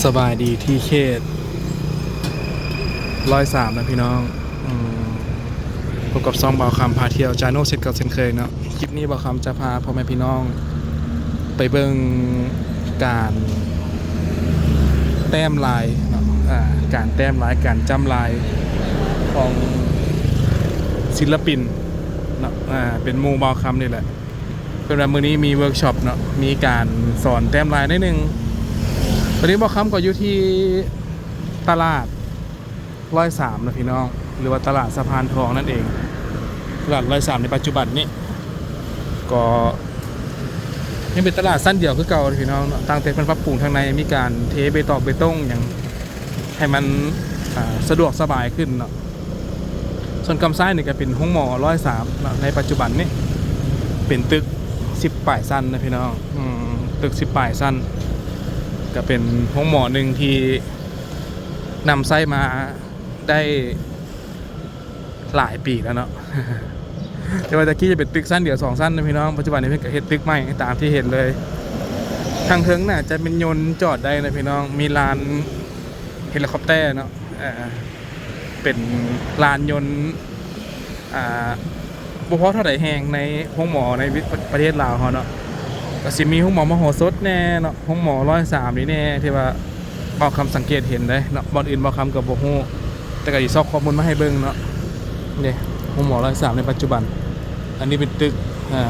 ສະບາຍດີທີ່ເຂດຮ້ອຍສາມນະພີ່ນ້ອງ. ອືມ ພົບກັບຊ່ອງບ່າວຄຳພາທ່ຽວ Channel ເຊັ່ນເກົ່າເຊັ່ນເຄີຍເນາະ. ຄລິບນີ້ບ່າວຄຳຈະພາພໍ່ແມ່ພີ່ນ້ອງໄປເບິ່ງການແຕ້ມລາຍເນາະ, ອາ ການແຕ້ມລາຍ ການຈ້ຳລາຍຂອງສິນລະປິນເນາະ, ອາ ເປັນໝູ່ບ່າວຄຳນີ້ແຫຼະ. ເພິ່ນວ່າມື້ນີ້ມີເວີກຊັອບເນາະ, ມີການສອນແຕ້ມລາຍໜ້ອຍໜຶ່ງ. ຕອນນີ້ບ່າວຄຳກໍຢູ່ທີ່ຕະຫຼາດຮ້ອຍສາມນະພີ່ນ້ອງ ຫຼືວ່າຕະຫຼາດສະພານທອງນັ້ນເອງ. ຕະຫຼາດຮ້ອຍສາມໃນປັດຈຸບັນນີ້ກໍຍັງເປັນຕະຫຼາດຊັ້ນດຽວຄືເກົ່າເດ້ພີ່ນ້ອງເນາະ, ຕັ້ງແຕ່ເພິ່ນປັບປຸງທາງໃນ ມີການເທເບຕອກເບຕົງຫຍັງ ໃຫ້ມັນ ອາ ສະດວກສະບາຍຂຶ້ນເນາະ. ສ່ວນກຳຊ້າຍນີ້ກໍເປັນໂຮງໝໍຮ້ອຍສາມເນາະ, ໃນປັດຈຸບັນນີ້ເປັນຕຶກສິບປາຍຊັ້ນນະພີ່ນ້ອງ. ອືມ ຕຶກສິບປາຍຊັ້ນ ກໍເປັນໂຮງໝໍໜຶ່ງທີ່ນຳໃຊ້ມາໄດ້ ຫຼາຍປີແລ້ວເນາະ. ແຕ່ວ່າແຕ່ກີ້ຈະເປັນຕຶກຊັ້ນດຽວສອງຊັ້ນນະພີ່ນ້ອງ, ປັດຈຸບັນນີ້ເພິ່ນກໍເຮັດຕຶກໃໝ່ຕາມທີ່ເຫັນເລີຍ. ທາງເທິງໜ້າຈະແມ່ນຍົນຈອດໄດ້ນະພີ່ນ້ອງ, ມີລານເຮລິຄອບເຕີເນາະ, ເອີ ເປັນລານຍົນ ອ່າ ບໍ່ພໍເທົ່າໃດແຫ່ງໃນໂຮງໝໍໃນປະເທດລາວເຮົາເນາະ. ກໍຊິມີໂຮງໝໍມະໂຫສົດແດ່ເນາະ, ໂຮງໝໍຮ້ອຍສາມນີ້ແດ່ ທີ່ວ່າບ່າວຄຳສັງເກດເຫັນເດ້ເນາະ, ບ່ອນອື່ນບ່າວຄຳກໍບໍ່ຮູ້ ແຕ່ກໍຊິຊອກຂໍ້ມູນມາໃຫ້ເບິ່ງເນາະ. ນີ້ໂຮງໝໍຮ້ອຍສາມໃນປັດຈຸບັນ, ອັນນີ້ເປັນຕຶກ ເອີ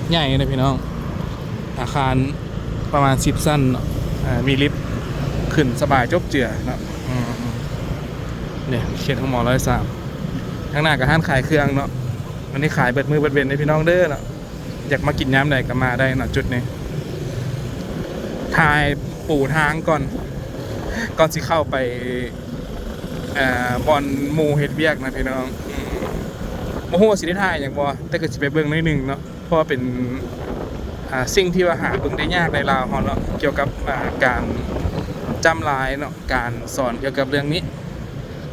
ໃຫຍ່ນະພີ່ນ້ອງ, ອາຄານປະມານສິບຊັ້ນເນາະ, ເອີ ມີລິບ ຂຶ້ນສະບາຍຈົບເຈືອເນາະ. ອືມ ນີ້ເຂດໂຮງໝໍຮ້ອຍສາມ, ທາງໜ້າກໍຮ້ານຂາຍເຄື່ອງເນາະ. ອັນນີ້ຂາຍເບິດມື້ເບິດເວັນເດ້ພີ່ນ້ອງເດີເນາະ, ຢາກມາກິນຍາມໃດກໍມາໄດ້ເນາະຈຸດນີ້. ຖ່າຍປູທາງກ່ອນ ກ່ອນຊິເຂົ້າໄປ ເອີ ບ່ອນໝູ່ເຮັດວຽກນະພີ່ນ້ອງ. ອືມ ບໍ່ຮູ້ວ່າຊິໄດ້ຖ່າຍຫຍັງບໍ່ ແຕ່ກໍຊິໄປເບິ່ງໜ້ອຍໜຶ່ງເນາະ, ເພາະວ່າເປັນ ອ່າ ສິ່ງທີ່ວ່າຫາເບິ່ງໄດ້ຍາກໃນລາວເຮົາເນາະ, ກ່ຽວກັບ ອ່າ ການຈ້ຳລາຍເນາະ, ການສອນກ່ຽວກັບເລື່ອງນີ້.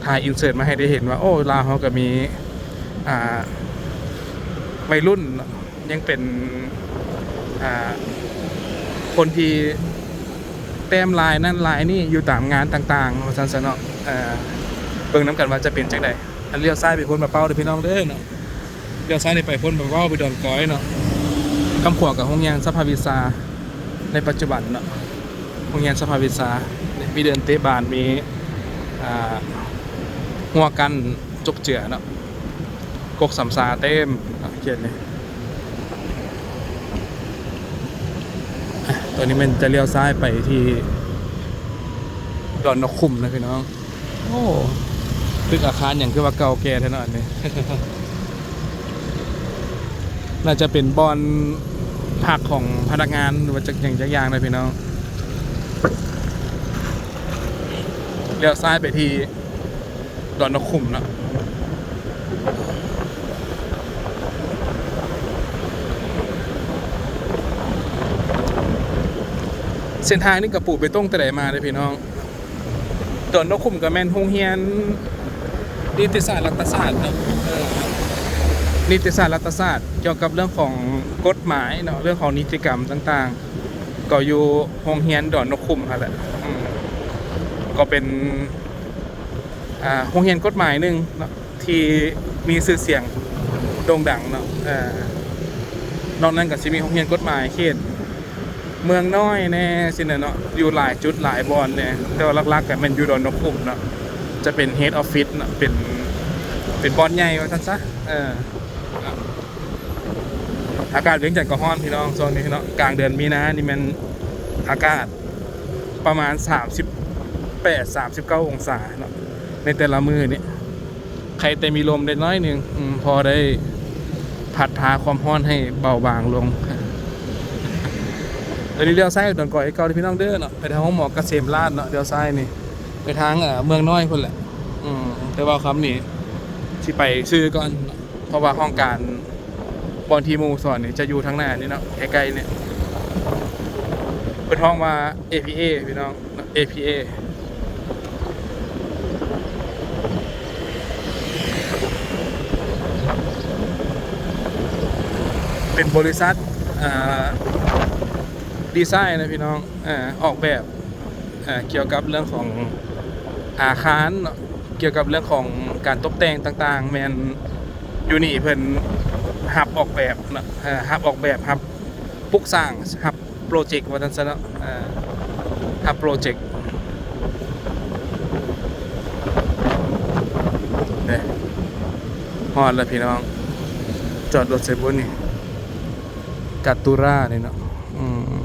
ຖ່າຍອິນເສີດມາໃຫ້ໄດ້ເຫັນວ່າ ໂອ້ ລາວເຮົາກໍມີ ອ່າ ໄວລຸ້ນເນາະ ຍັງເປັນ ອ່າ ຄົນທີ່ແຕ້ມລາຍນັ້ນລາຍນີ້ຢູ່ຕາມງານຕ່າງໆ ວ່າຊັ້ນຊະເນາະ. ເອີ ເບິ່ງນຳກັນວ່າຈະເປັນຈັ່ງໃດ. ອັນລ້ຽວຊ້າຍໄປພຸ້ນ ມາເປົ້າເດີພີ່ນ້ອງເດີເນາະ, ລ້ຽວຊ້າຍນີ້ໄປພຸ້ນ ໄປເວົ້າໄປດອນກອຍເນາະ. ຂ້າມຂວາກໍໂຮງຮຽນສະພາວິຊາໃນປັດຈຸບັນເນາະ, ໂຮງຮຽນສະພາວິຊາ ມີເດີ່ນເຕະບານ ມີ ອ່າ ຮົ້ວກັ້ນຈົກເຈືອເນາະ, ກົກສຳຊາເຕັມເນາະເຂດນີ້. ອ່ະ ຕອນນີ້ແມ່ນຈະລ້ຽວຊ້າຍໄປທີ່ດອນນົກຂຸມນະພີ່ນ້ອງ. ໂອ້ ຕຶກອາຄານຫຍັງຄືວ່າເກົ່າແກ່ແທ້ເນາະອັນນີ້. ໜ້າຈະເປັນບ່ອນພັກຂອງພະນັກງານ ຫຼືວ່າຈັກຫຍັງຈັກຢ່າງນະພີ່ນ້ອງ. ລ້ຽວຊ້າຍໄປທີ່ດອນນົກຂຸມເນາະ. ເສັ້ນທາງນີ້ກໍປູເບຕົງແຕ່ໃດມາເດ້ພີ່ນ້ອງ. ດອນນົກຂຸມກໍແມ່ນໂຮງຮຽນນິຕິສາດລັດຕະສາດເນາະ, ເອີ ນິຕິສາດລັດຕະສາດ ກ່ຽວກັບເລື່ອງຂອງກົດໝາຍເນາະ, ເລື່ອງຂອງນິຕິກຳຕ່າງໆ ກໍຢູ່ໂຮງຮຽນດອນນົກຂຸມຫັ້ນແຫຼະ. ອືມ ກໍເປັນ ອ່າ ໂຮງຮຽນກົດໝາຍໜຶ່ງເນາະ ທີ່ມີຊື່ສຽງໂດ່ງດັງເນາະ. ເອີ ນອກນັ້ນກໍຊິມີໂຮງຮຽນກົດໝາຍເຂດເມືອງນ້ອຍແດ່ຊີ້ນະເນາະ, ຢູ່ຫຼາຍຈຸດຫຼາຍບ່ອນແດ່, ແຕ່ວ່າຫຼັກໆກໍແມ່ນຢູ່ດອນນົກຂຸມເນາະ, ຈະເປັນ head office ເນາະ, ເປັນ ເປັນບ່ອນໃຫຍ່ວ່າຊັ້ນຊະ. ເອີ ອາກາດວຽງຈັນກໍຮ້ອນພີ່ນ້ອງ ຊ່ວງນີ້ເນາະ, ກາງເດືອນມີນານີ້ແມ່ນອາກາດປະມານສາມສິບແປດ ສາມສິບເກົ້າອົງສາເນາະ ໃນແຕ່ລະມື້ນີ້. ໃຄແຕ່ມີລົມໄດ້ໜ້ອຍໜຶ່ງ ອືມ ພໍໄດ້ພັດພາຄວາມຮ້ອນໃຫ້ເບົາບາງລົງ. ຕອນນີ້ລ້ຽວຊ້າຍດອນກອຍເກົ່າເດີພີ່ນ້ອງເດີເນາະ, ໄປທາງໂຮງໝໍກະເສມລາດເນາະ, ລ້ຽວຊ້າຍນີ້ໄປທາງ ເອີ ເມືອງນ້ອຍພຸ້ນແຫຼະ. ອືມ ແຕ່ວ່າຄຳນີ້ຊິໄປຊື່ກ່ອນເນາະ, ເພາະວ່າຫ້ອງການບ່ອນທີ່ໝູ່ສອນນີ້ຈະຢູ່ທາງໜ້ານີ້ເນາະ, ໃກ້ໆນີ້. ເພິ່ນຮ້ອງວ່າ ເອ ພີ ເອ ພີ່ນ້ອງ. ເອ ພີ ເອ ເປັນບໍລິສັດ ເອີ ດີໄຊນະພີ່ນ້ອງ, ເອີ ອອກແບບ ເອີ່ ກ່ຽວກັບເລື່ອງຂອງອາຄານເນາະ ກ່ຽວກັບເລື່ອງຂອງການຕົບແຕ່ງຕ່າງໆ ແມ່ນຢູ່ນີ້ເພິ່ນຮັບອອກແບບເນາະ ເອີ່ ຮັບອອກແບບ ຮັບປຸກສ້າງ ຮັບໂປຣເຈັກວ່າຊັ້ນຊະເນາະ ເອີ່ ຮັບໂປຣເຈັກ. ເດ້ ຮອດແລ້ວພີ່ນ້ອງ ຈອດລົດໃສ່ບຸນນີ້ ກາຕູຣານີ້ເນາະ ອືມ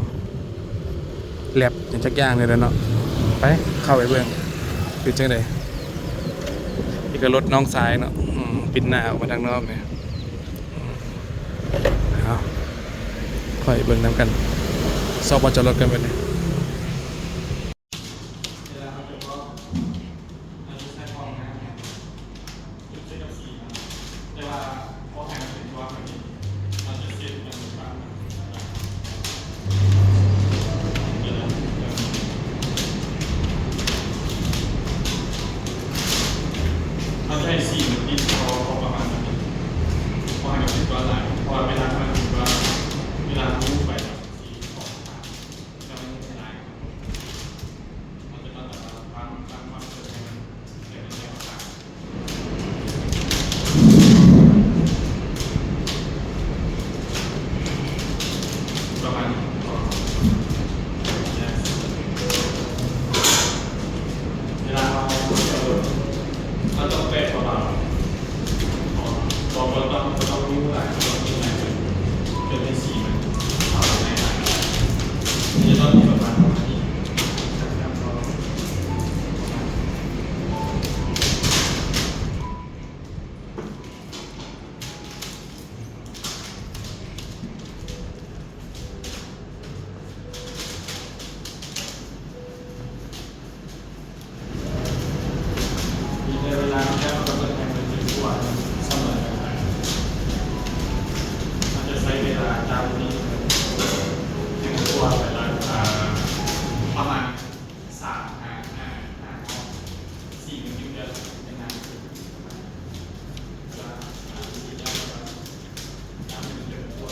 ແລັບຫຍັງຈັກຢ່າງນີ້ແຫຼະເນາະ ໄປ ເຂົ້າໄປເບິ່ງ ເປັນຈັ່ງໃດ. ນີ້ກໍລົດນ້ອງຊາຍເນາະ ອືມ ປິ່ນໜ້າອອກມາທາງນອກນີ້ ເອົາ ຄ່ອຍເບິ່ງນຳກັນ ຊອກບ່ອນຈອດລົດກັນບັດນີ້. ເຮົາຈະໃຫ້ສີມັນຕິດພໍ ພໍປະມານນັ້ນ ບໍ່ໃຫ້ມັນຕິດຫຼາຍ ເພາະວ່າເວລາມັນຕິດ ເວລາເຮົາລູບໄປ ເວລາເຮົາ ເຮົາຕ້ອງແປະເບົາໆ ເຮົາບໍ່ຕ້ອງ ບໍ່ຕ້ອງຍູ້ຫຼາຍ ບໍ່ຕ້ອງຍູ້ຫຼາຍ ຈົນ ຈົນໃຫ້ສີມັນຂາວໃນຫຼາຍ ມັນຈະຕ້ອງມີປະມານ ປະມານນີ້. ມີແຕ່ເວລາແລ້ວກໍເບິ່ງໃຫ້ມັນເປັນຂົ້ວສະເໝີກັນໄປ ມັນຈະໃຊ້ເວລາຈາກນີ້ໃຫ້ມັນຂົ້ວໄປລະ ອ່າ ປະມານສາມຫາຫ້າ ຫ້າຮອບ ສີ່ມັນຢູ່ເດີ ເປັນນານຂຶ້ນ ປະມານ ເວລາສາມສີ່ຢ່າງ ປະມານ ນ້ຳມັນເລີ່ມຂົ້ວ.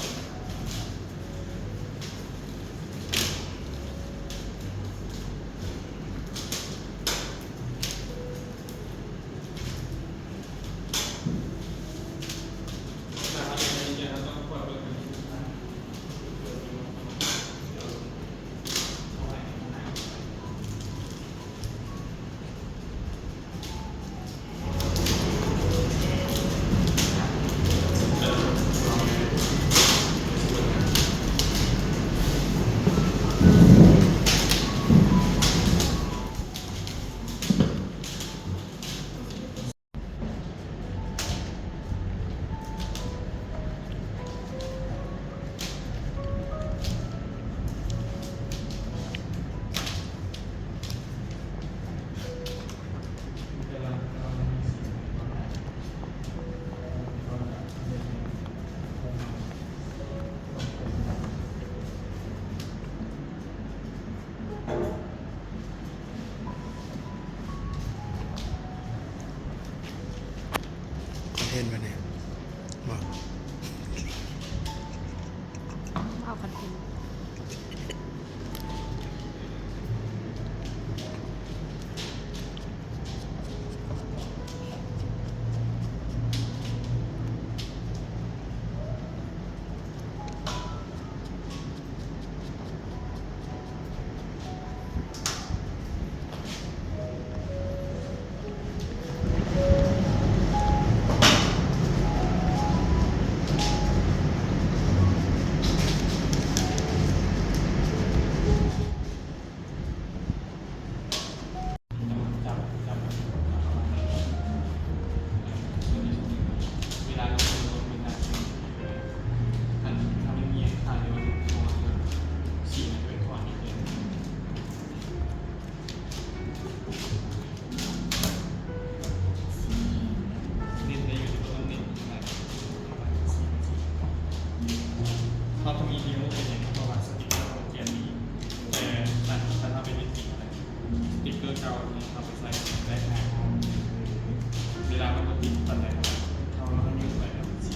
ຄອນເທັນບັດນີ້ ບໍ່ ເອົາຄອນເທັນ. ເຮົາຕ້ອງມີນິວເປັນຫຍັງ ເພາະວ່າສະຕິກເກີມັນຈຽນດີ ແຕ່ຄັນ ຄັນເຮົາໄປເຮັດຈິງຫັ້ນແຫຼະ ສະຕິກເກີເກົ່ານີ້ເຮົາໄປໃສ່ໄດ້ງ່າຍ ເວລາມັນບໍ່ຕິດປານໃດ ເຮົາ ເຮົາຍູ້ໄປແລ້ວມັນຊິ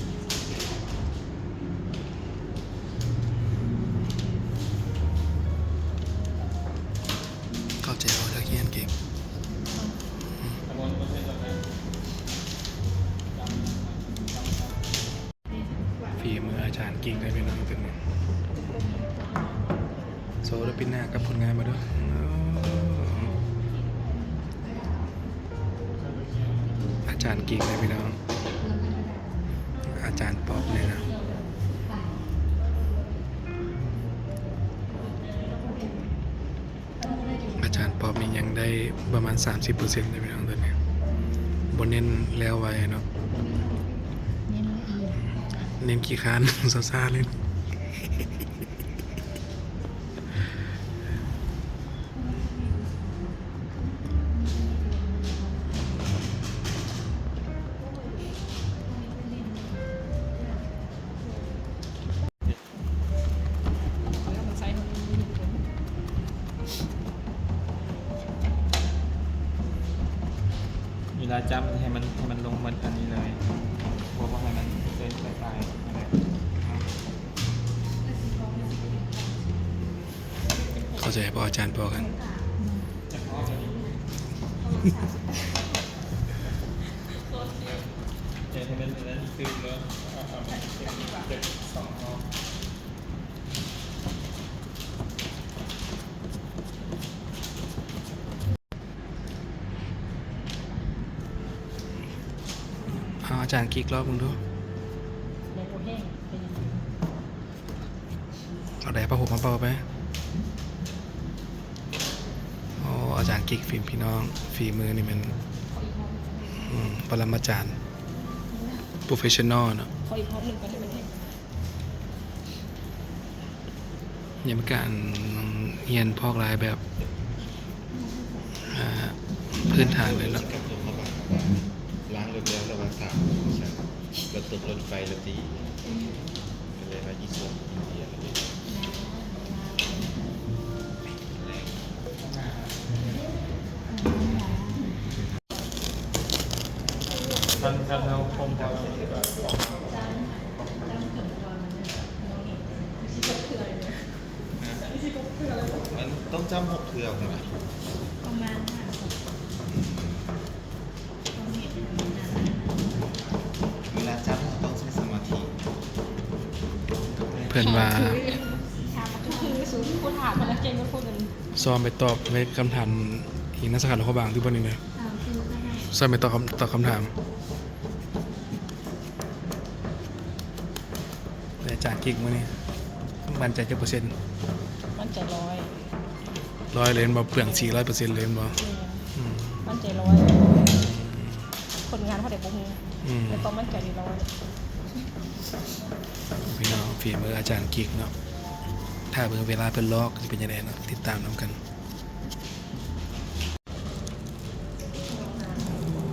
ເຂົ້າໃຈ ຮຽນເກັ່ງ. ຝີມືອາຈານກິກເດ້ພີ່ນ້ອງ ຕົວນີ້. ໂຊເດີ ປິດໜ້າກັບຜົນງານມາເດີ. ອາຈານກິກເດ້ພີ່ນ້ອງ. ອາຈານປອບນີ້ນະ ອາຈານປອບນີ້ຍັງໄດ້ປະມານສາມສິບເປີເຊັນເດ້ພີ່ນ້ອງ ຕອນນີ້. ບໍ່ເນັ້ນແລ້ວໄວເນາະ ເນັ້ນລະອຽດ ເນັ້ນຂີ້ຄ້ານ ຊ້າໆເລີຍ. ເວລາຈ້ຳໃຫ້ມັນ ໃຫ້ມັນລົງໝົດອັນນີ້ເລີຍ ບໍ່ ບໍ່ໃຫ້ມັນເກີນໄປປາຍ. ເຂົ້າໃຈບໍ່ ອາຈານປອບກັນ? ເຮັດໃຫ້ມັນອັນນັ້ນຕື່ມເນາະ ເອົາ ເອົາມັນເກັບ ເກັບສອງຮອບ. ເອົາ ອາຈານກິກລອບເບິ່ງດູ. ເອົາໄດ້ຜ້າຫົມມາເປົ່າໄປ. ໂອ້ ອາຈານກິກ ຝີ ພີ່ນ້ອງ ຝີມືນີ້ແມ່ນ ອືມ ປະລະມາຈານ ໂປຣເຟສຊັນນໍເນາະ. ຍັງມີການຮຽນພອກລາຍແບບ ອ່າ ພື້ນຖານເລີຍເນາະ. ລ້າງລົດແລ້ວ ແລ້ວວ່າຖາມວ່າຊັ້ນ ລົດຕົກລົດໄຟລະຕິ ກໍເລີຍວ່າຍີ່ສຸວອິນເດຍລະເດ. ຄັນ ຄັນເຮົາຄົມ ມັນຕ້ອງຈ້ຳຫົກເທື່ອພຸ້ນນະ ປະມານຫ້າຫົກ ເວລາຈັບເຮົາຕ້ອງໃຊ້ສະມາທິ. ເພິ່ນວ່າ ຄື ຄື ຄື ຄືຖາມມາແລ້ວເກັ່ງກວ່າຜູ້ອື່ນ. ຊ້ອມໄປຕອບໃນຄຳຖາມອີກນະ ສາຂາຫຼວງພະບາງ ຫຼືບໍ່ນີ້ນະ? ຊ້ອມໄປຕອບຄຳ ຕອບຄຳຖາມ. ແລະ ອາຈານກິກມື້ນີ້ໝັ້ນໃຈຈັກເປີເຊັນ? ໝັ້ນໃຈຮ້ອຍ ຮ້ອຍເລີຍແມ່ນບໍ່? ເປືອງສີຮ້ອຍເປີເຊັນເລີຍແມ່ນບໍ່? ແມ່ນ ອືມ ໝັ້ນໃຈຮ້ອຍ ຜົນງານເທົ່າໃດບໍ່ຮູ້ ອືມ ແຕ່ກໍໝັ້ນໃຈນີ້ຮ້ອຍ. ພີ່ນ້ອງ ຝີມືອາຈານກິກເນາະ ຖ້າເບິ່ງເວລາເພິ່ນລອກຊິເປັນຈັ່ງໃດເນາະ ຕິດຕາມນຳກັນ.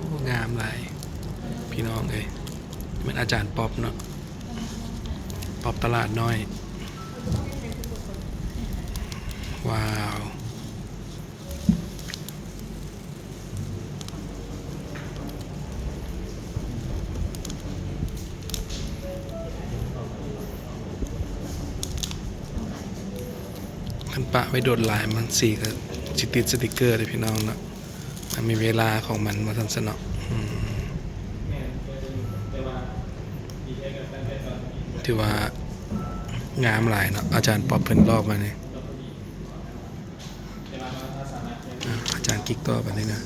ໂອ້ ງາມຫຼາຍພີ່ນ້ອງເອີຍ ແມ່ນອາຈານປອບເນາະ ປອບຕະຫຼາດນ້ອຍ. ວ້າວ ຄັນປະໄວ້ດົນຫຼາຍ ມັນສີກໍຊິຕິດສະຕິກເກີເດ້ພີ່ນ້ອງເນາະ. ມັນມີເວລາຂອງມັນວ່າຊັ້ນຊະເນາະ. ອືມ ຖືວ່າງາມຫຼາຍເນາະ ອາຈານປອບເພິ່ນລອກມານີ້. ອ່າ ອາຈານກິກຕໍ່ບັດນີ້ນະ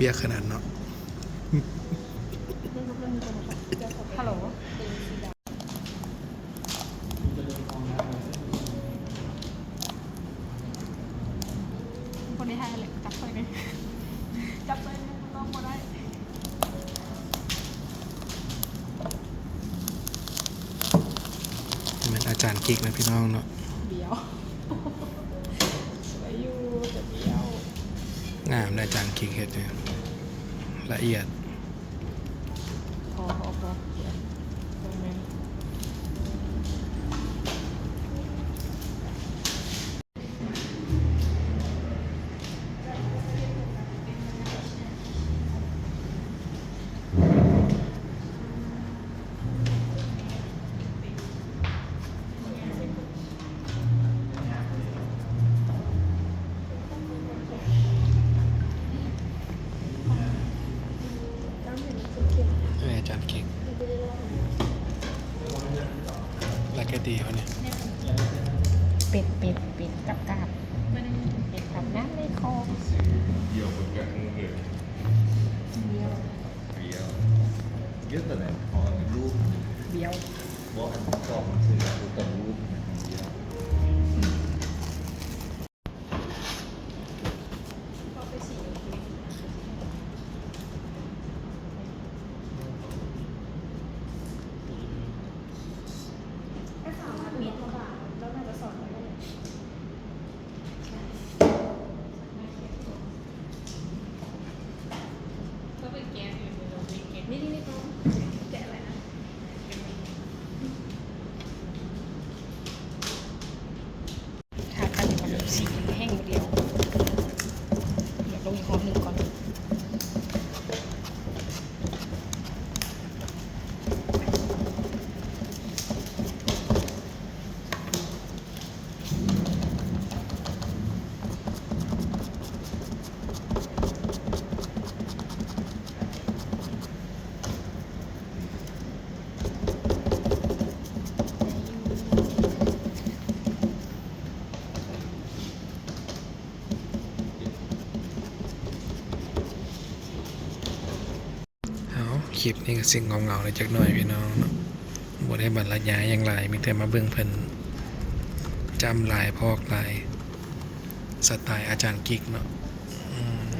ວຽກຂະໜາດເນາະ. ຮັລໂຫຼ ບໍ່ໄດ້ຖ່າຍແຫຼະ ຈັບຂ້ອຍເລີຍ ຈັບຂ້ອຍເລີຍ ລອງບໍ່ໄດ້. ແມ່ນອາຈານກິກນະພີ່ນ້ອງເນາະ. ດຽວ ສວຍຢູ່ ແຕ່ດຽວ ງາມນະ ອາຈານກິກເຮັດນີ້ ລະອຽດ. ພໍ ພໍ ພໍ ດຽວ ແປັບໜຶ່ງ. ເ ເປັດ ເປັດ ເປັດ ກັບກາບ ເປັດອາບນ້ຳໃນຄອງ. ຖ້າຄັນວ່າແບບສີແຫ້ງດຽວ ດຽວລົງອີກຮອບໜຶ່ງກ່ອນ. ເອົາ ຄລິບນີ້ກໍຊິເຫງົາໆແດ່ຈັກໜ້ອຍພີ່ນ້ອງເນາະ ບໍ່ໄດ້ບັນລະຍາຍຫຍັງຫຼາຍ ມີແຕ່ມາເບິ່ງເພິ່ນຈ້ຳລາຍ ພອກລາຍ ສະໄຕອາຈານກິກເນາະ. ອືມ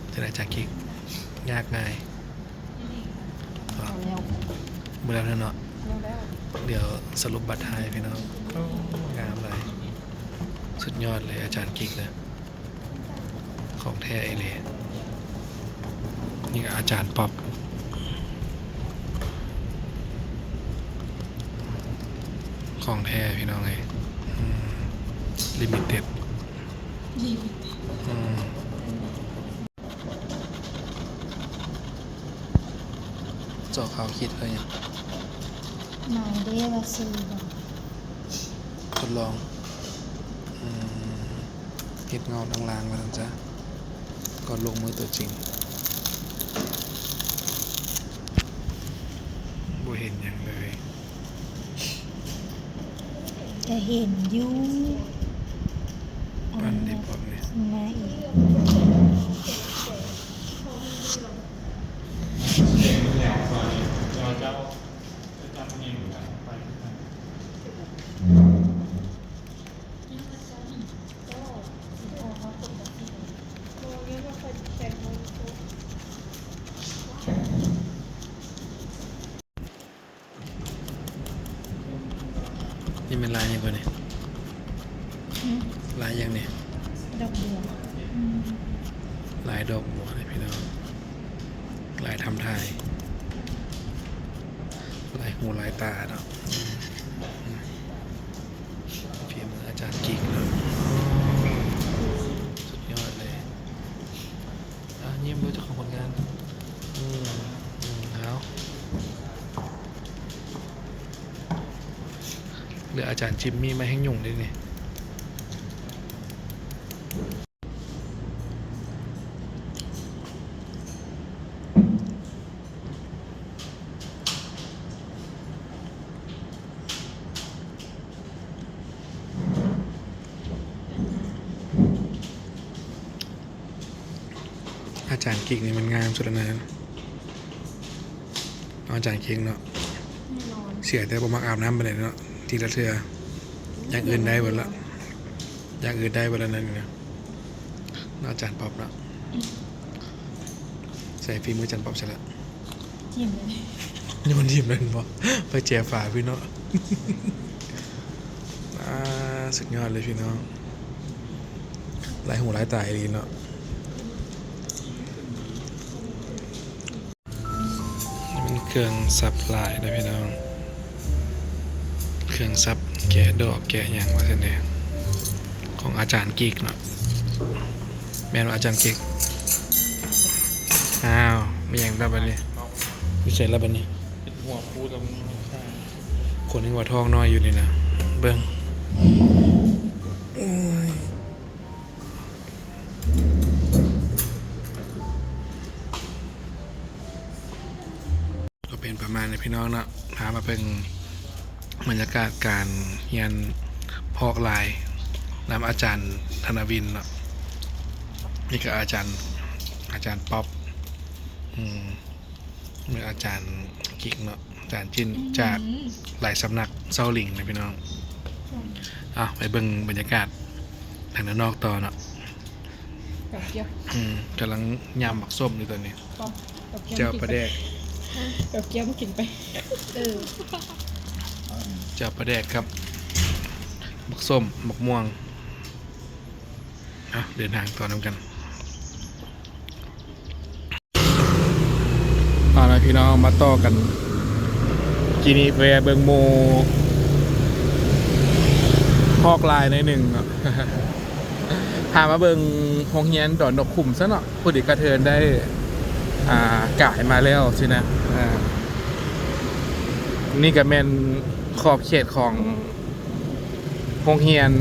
ເປັນອາຈານກິກ ຍາກງ່າຍ ເອົາແລ້ວ ບໍ່ແລ້ວເນາະ ແລ້ວໆ ດຽວສະຫຼຸບບັດທ້າຍພີ່ນ້ອງ. ໂອ້ ງາມຫຼາຍ ສຸດຍອດເລີຍອາຈານກິກນະ. ຂອງແທ້ອີ່ຫຼີ. ນີ້ກໍອາຈານປັອບ ຂອງແທ້ພີ່ນ້ອງເອີຍ. ອືມ ລິມິເຕັດ ລິມິເຕັດ ອືມ. ເຈາະຂາວຂີດເພື່ອຫຍັງ? ໝາຍເດ້ວ່າຊື່ບໍ່? ທົດລອງ ອືມ ເຮັດເງົາລາງໆ ວ່າຊັ້ນຊະ ກ່ອນລົງມືຕົວຈິງ. ບໍ່ເຫັນຫຍັງເລີຍ. ກະເຫັນຢູ່ ປັ່ນດີພອມນີ້ ຂ້າງໃນອີກ. ນີ້ແມ່ນລາຍຫຍັງກະນີ້? ຫືມ? ລາຍຫຍັງນີ້? ດອກບົວ. ອືມ ລາຍດອກບົວເດ້ພີ່ນ້ອງ ລາຍທຳໄທ ລາຍຫູລາຍຕາເນາະ. ອືມ ຝີມືອາຈານກິກເນາະ ສຸດຍອດເລີຍ. ອ່າ ຍິ້ມເບິ່ງເຈົ້າຂອງຜົນງານ. ອືມ ເອົາ ເຫຼືອອາຈານຈິມມີມາແຮ່ງຫຍຸ້ງເດ້ນີ້. ອາຈານກິກນີ້ມັນງາມສຸດແລ້ວນະ ອາຈານກິກເນາະ. ແນ່ນອນ ເສຍແຕ່ບໍ່ມັກອາບນ້ຳປານໃດເນາະ ທີລະເທື່ອ ຢ່າງອື່ນໄດ້ເບິດລະ ຢ່າງອື່ນໄດ້ເບິດລະນັ້ນນະ ເນາະ ອາຈານປັອບເນາະ. ອືມ ໃສ່ຝີມືອາຈານປັອບຊະລະ. ຖິ້ມເລີຍ ໂຍນຖິ້ມເລີຍແມ່ນບໍ່? ໄປແຈຝາພີ່ເນາະ. ອ່າ ສຸດຍອດເລີຍພີ່ນ້ອງ ຫຼາຍຫູຫຼາຍຕາອີ່ຫຼີເນາະ. ນີ້ແມ່ນເຄື່ອງສັບລາຍເດີພີ່ນ້ອງ ເຄື່ອງສັບແກະດອກແກະຫຍັງວ່າຊັ້ນເດ ຂອງອາຈານກິກເນາະ. ແມ່ນບໍ່ອາຈານກິກ? ອ້າວ ມີຫຍັງລະບາດນີ້? ຢູ່ໃສລະບາດນີ້? ເປັນຫົວພູດຳ ຄົນຍັງວ່າທ້ອງນ້ອຍຢູ່ນີ້ນະ ເບິ່ງ ໂອ້ຍ. ກໍເປັນປະມານນີ້ພີ່ນ້ອງເນາະ ພາມາເບິ່ງ ບັນຍາກາດການຮຽນພອກລາຍນຳອາຈານທະນະວິນເນາະ. ນີ້ກໍອາຈານ ອາຈານປັອບ ອືມ ມີອາຈານກິກເນາະ ອາຈານຈິ້ນ ອືມ ຈາກຫຼາຍສຳນັກເຊົາລິງນະພີ່ນ້ອງ. ເອົ້າ ໄປເບິ່ງບັນຍາກາດທາງດ້ານນອກຕໍ່ເນາະ. ກະກຽມ ອືມ ກຳລັງຍຳບັກສົ້ມຢູ່ຕອນນີ້. ປອມ ແຈ່ວປາແດກ ກະກຽມກິນໄປ ເອີ ແຈ່ວປາແດກກັບບັກສົ້ມ ບັກມ່ວງ. ເອົາ ເດີນທາງຕໍ່ນຳກັນ. ເອົາລະພີ່ນ້ອງ ມາຕໍ່ກັນ ກີ້ນີ້ແວ່ເບິ່ງໝູ່ ພອກລາຍໜ້ອຍໜຶ່ງເນາະ. ພາມາເບິ່ງໂຮງຮຽນດອນນົກຂຸມຊະເນາະ. ພໍດີກະເທີນໄດ້ ອ່າ ກາຍມາແລ້ວຊີ້ນະ. ອ່າ ນີ້ກະແມ່ນຂອບເຂດຂອງໂຮງຮຽນ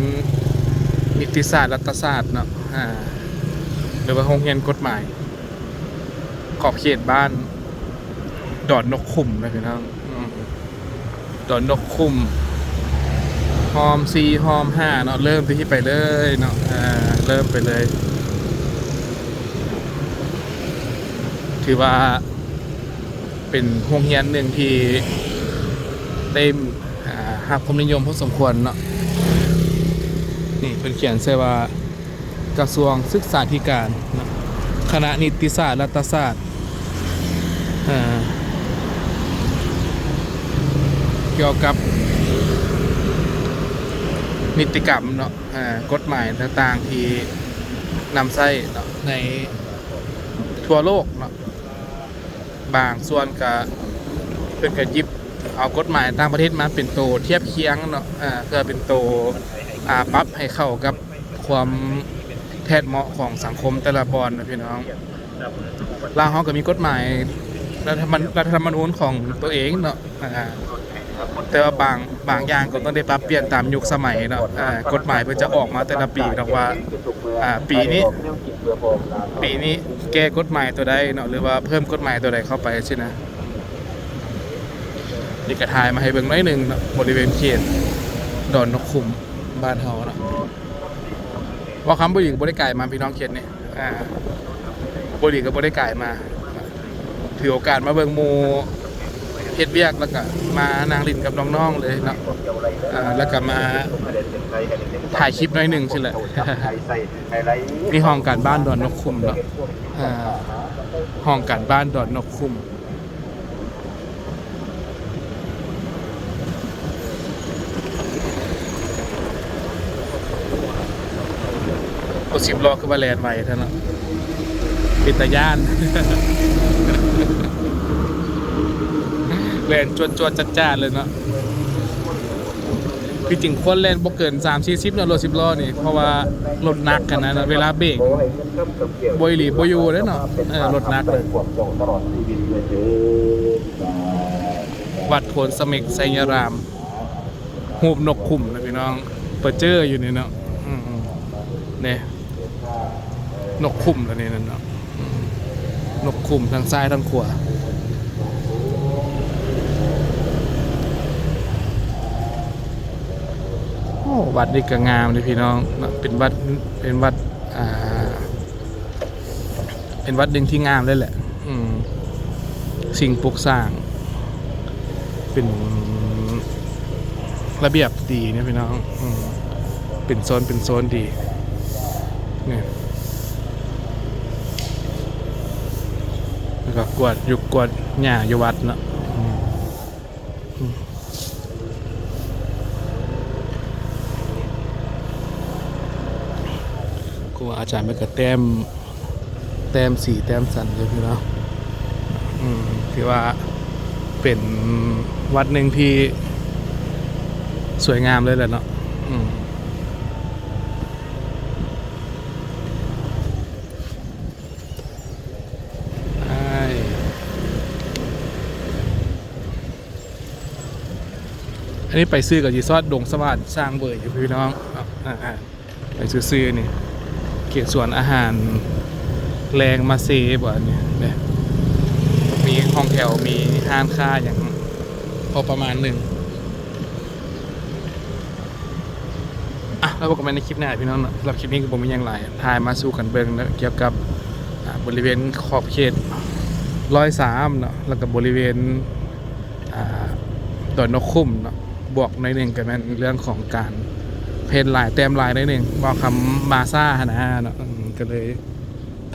ນິຕິສາດລັດຕະສາດເນາະ ອ່າ ຫຼືວ່າໂຮງຮຽນກົດໝາຍ ຂອບເຂດບ້ານດອນນົກຂຸມນະພີ່ນ້ອງ. ອືມ ດອນນົກຂຸມ ຮ່ອມສີ່ ຮ່ອມຫ້າເນາະ ເລີ່ມທີ່ໄປເລີຍເນາະ ເລີ່ມໄປເລີຍ. ຖືວ່າເປັນໂຮງຮຽນໜຶ່ງທີ່ໄດ້ ອ່າ ຮັບຄວາມນິຍົມພໍສົມຄວນເນາະ. ນີ້ເພິ່ນຂຽນໃສ່ວ່າ ກະຊວງສຶກສາທິການເນາະ ຄະນະນິຕິສາດລັດຕະສາດ ເອີ ກ່ຽວກັບນິຕິກຳເນາະ ເອີ ກົດໝາຍຕ່າງໆທີ່ນຳໃຊ້ເນາະ ໃນທົ່ວໂລກເນາະ. ບາງສ່ວນກະ ເພິ່ນກະຢິບເອົາກົດໝາຍຕ່າງປະເທດມາເປັນໂຕທຽບຄຽງເນາະ ເພື່ອເປັນໂຕ ອ່າ ປັບໃຫ້ເຂົ້າກັບຄວາມແທດເໝາະຂອງສັງຄົມແຕ່ລະບ່ອນນະພີ່ນ້ອງ. ລາວເຮົາກະມີກົດໝາຍ ລັດຖະມະ ລັດຖະທຳມະນູນຂອງໂຕເອງເນາະ ອ່າ ແຕ່ວ່າບາງ ບາງຢ່າງກໍຕ້ອງໄດ້ປັບປ່ຽນຕາມຍຸກສະໄໝເນາະ. ເອີ ກົດໝາຍເພິ່ນຈະອອກມາແຕ່ລະປີດອກວ່າ ອ່າ ປີນີ້ ປີນີ້ແກ້ກົດໝາຍໂຕໃດເນາະ ຫຼືວ່າເພີ່ມກົດໝາຍໂຕໃດເຂົ້າໄປຊີ້ນະ. ນີ້ກະຖ່າຍມາໃຫ້ເບິ່ງໜ້ອຍໜຶ່ງເນາະ ບໍລິເວນເຂດດອນນົກຂຸມບ້ານເຮົາເນາະ. ເວົ້າຄຳບໍ່ດີກະບໍ່ໄດ້ກາຍມາພີ່ນ້ອງເຂດນີ້ ອ່າ ບໍ່ດີກະບໍ່ໄດ້ກາຍມາ ຖືໂອກາດມາເບິ່ງໝູ່ເຮັດວຽກ ແລ້ວກະມານັ່ງຫຼິ້ນກັບນ້ອງໆເລີຍເນາະ ອ່າ ແລ້ວກະມາຖ່າຍຄລິບໜ້ອຍໜຶ່ງຊີ້ແຫຼະ. ນີ້ຫ້ອງການບ້ານດອນນົກຂຸມເນາະ ອ່າ ຫ້ອງການບ້ານດອນນົກຂຸມ. ລົດສິບລໍ້ຄືວ່າແລ່ນໄວແທ້ເນາະ ເປັນຕາຢ້ານ ແລ່ນຈວດໆຈາດໆເລີຍເນາະ. ທີ່ຈິງຄວນແລ່ນບໍ່ເກີນສາມສີ່ສິບເນາະ ລົດສິບລໍ້ນີ້ ເພາະວ່າລົດໜັກຫັ້ນນະ ເວລາເບກບໍ່ອີ່ຫຼີບໍ່ຢູ່ເດ້ເນາະ ເອີ ລົດໜັກເລີຍ. ວັດໂພນສະເໝັກໄຊຍະລາມ ຮູບນົກຂຸມນະພີ່ນ້ອງ ປະເຈີຢູ່ນີ້ເນາະ ອືມໆ ນີ້ ນົກຂຸມລະນີ້ນັ້ນເນາະ ອືມ ນົກຂຸມທັງຊ້າຍທັງຂວາ. ໂອ້ ວັດນີ້ກະງາມເດ້ພີ່ນ້ອງເນາະ ເປັນວັດ ເປັນວັດ ອ່າ ເປັນວັດໜຶ່ງທີ່ງາມເລີຍແຫຼະ ອືມ ສິ່ງປຸກສ້າງເປັນລະບຽບດີນະພີ່ນ້ອງ ອືມ ເປັນໂຊນ ເປັນໂຊນດີ ນີ້ ແລ້ວກະກວດ ຢູ່ ກວດຫຍ້າຢູ່ວັດເນາະ ອືມ. ອືມ ຄູບາອາຈານເພິ່ນກະແຕ້ມ ແຕ້ມສີແຕ້ມສັນຢູ່ພີ່ນ້ອງ ອືມ ຖືວ່າເປັນວັດໜຶ່ງທີ່ສວຍງາມເລີຍແຫຼະເນາະ ອືມ. ອັນນີ້ໄປຊື່ກະຊິຊອດດົງສະຫວານສ້າງເຫວີຍຢູ່ພີ່ນ້ອງ ໄປຊື່ໆ ນີ້ ເຂດສວນອາຫານແລງມາເຊບໍ ອັນນີ້ ມີຫ້ອງແຖວ ມີຮ້ານຄ້າຫຍັງພໍປະມານໜຶ່ງ. ແລ້ວພົບກັນໃໝ່ໃນຄລິບໜ້າພີ່ນ້ອງເນາະ. ສຳລັບຄລິບນີ້ກໍບໍ່ມີຫຍັງຫຼາຍ ຖ່າຍມາສູ່ກັນເບິ່ງເນາະ ກ່ຽວກັບ ອ່າ ບໍລິເວນຂອບເຂດຮ້ອຍສາມເນາະ ແລ້ວກໍບໍລິເວນ ອ່າ ດອນນົກຂຸ້ມເນາະ. ບວກໜ້ອຍໜຶ່ງກໍແມ່ນເລື່ອງຂອງການເພນລາຍ ແຕ້ມລາຍໜ້ອຍໜຶ່ງ ບ່າວຄຳມາຊ້າຫັ້ນນະເນາະ ເອີ ກໍເລີຍ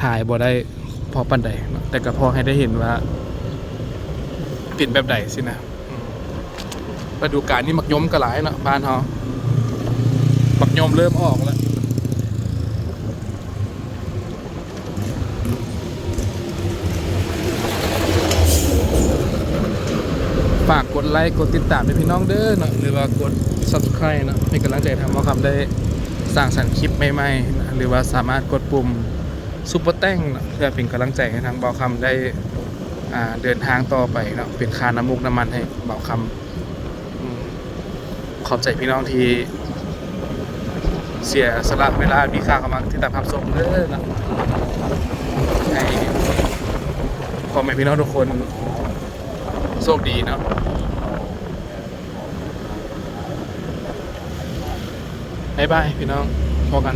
ຖ່າຍບໍ່ໄດ້ພໍປານໃດເນາະ ແຕ່ກໍພໍໃຫ້ໄດ້ເຫັນວ່າເປັນແບບໃດຊີ້ນະ. ອືມ ລະດູການນີ້ໝາກຍົມກໍຫຼາຍເນາະ ບ້ານເຮົາ ໝາກຍົມເລີ່ມອອກແລ້ວ. ຝາກກົດໄລ ກົດຕິດຕາມໃຫ້ພີ່ນ້ອງເດີເນາະ ຫຼືວ່າກົດ Subscribe ເນາະ ເປັນກຳລັງໃຈໃຫ້ທາງບ່າວຄຳໄດ້ສ້າງສັນຄລິບໃໝ່ໆ ຫຼືວ່າສາມາດກົດປຸ່ມ Super Thanks ເນາະ ເພື່ອເປັນກຳລັງໃຈໃຫ້ທາງບ່າວຄຳໄດ້ ອ່າ ເດີນທາງຕໍ່ໄປເນາະ ເປັນຄ່ານ້ຳມູກນ້ຳມັນໃຫ້ບ່າວຄຳ. ອືມ ຂອບໃຈພີ່ນ້ອງທີ່ເສຍສະຫຼະເວລາມີຄ່າເຂົ້າມາຕິດຕາມຮັບຊົມເດີເນາະ. ໃຫ້ພໍ່ແມ່ພີ່ນ້ອງທຸກຄົນໂຊກດີເນາະ. ບາຍບາຍພີ່ນ້ອງ ພໍ້ກັນ.